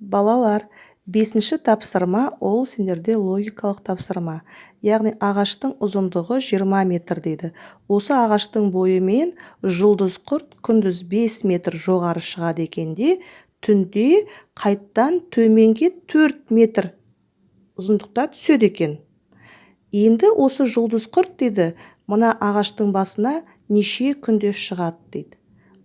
Балалар, бесінші тапсырма ол сендерде логикалық тапсырма. Яғни ағаштың ұзындығы 20 метр дейді. Осы ағаштың бойымен жұлдыз құрт күндіз 5 метр жоғары шығады екен де, түнде қайттан төменге 4 метр ұзындықта түседі екен. Енді осы жұлдыз құрт, дейді, мына ағаштың басына неше күнде шығады дейді.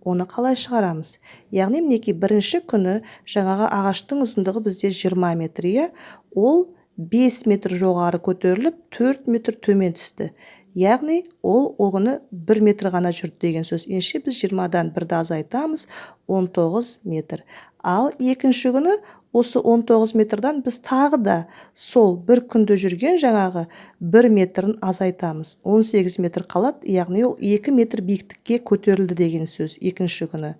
Оны қалай шығарамыз? Яғни, мінекей, бірінші күні жаңағы ағаштың ұзындығы бізде 20 метр, иә? Ол 5 метр жоғары көтеріліп, 4 метр төмен түсті. Яғни ол о күні 1 метр ғана жүрді деген сөз. Ендеше біз 20-дан 1-ді азайтамыз, 19 метр. Ал екінші күні осы 19 метрдан біз тағы да сол бір күнде жүрген жаңағы 1 метрін азайтамыз. 18 метр қалады, яғни ол 2 метр биіктікке көтерілді деген сөз екінші күні.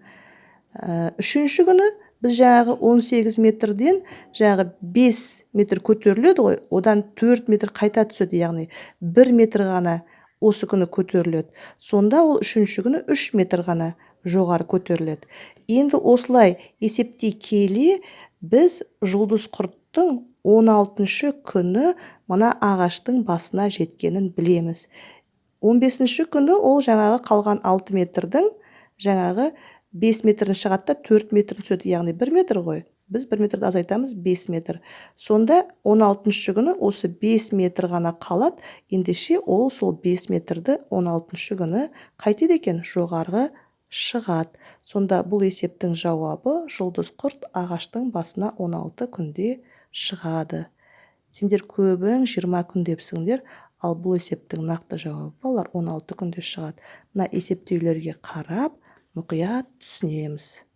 Үшінші күні біз жаңағы 18 метрден жаңағы 5 метр көтеріледі ғой, одан 4 метр қайта түседі, яғни 1 метр ғана осы күні көтеріледі. Сонда ол үшінші күні 3 метр ғана жоғары көтеріледі. Енді осылай есептей келе, біз жұлдыз құрттың 16 күні мына ағаштың басына жеткенін білеміз. 15 күні ол жаңағы қалған 6 метрдің жаңағы 5 метрін шығады да, 4 метрін түседі, яғни 1 метр ғой. Біз 1 метрді азайтамыз, 5 метр. Сонда 16 күні осы 5 метр ғана қалады. Ендеше ол сол 5 метрді 16 күні қайтеді екен? Жоғарғы шығады. Сонда бұл есептің жауабы: жұлдыз құрт ағаштың басына 16 күнде шығады. Сендер көбің 20 күн депсіңдер, ал бұл есептің нақты жауабы, балалар, 16 күнде шығады. Мына есептеулерге қарап, мұқият түсінеміз.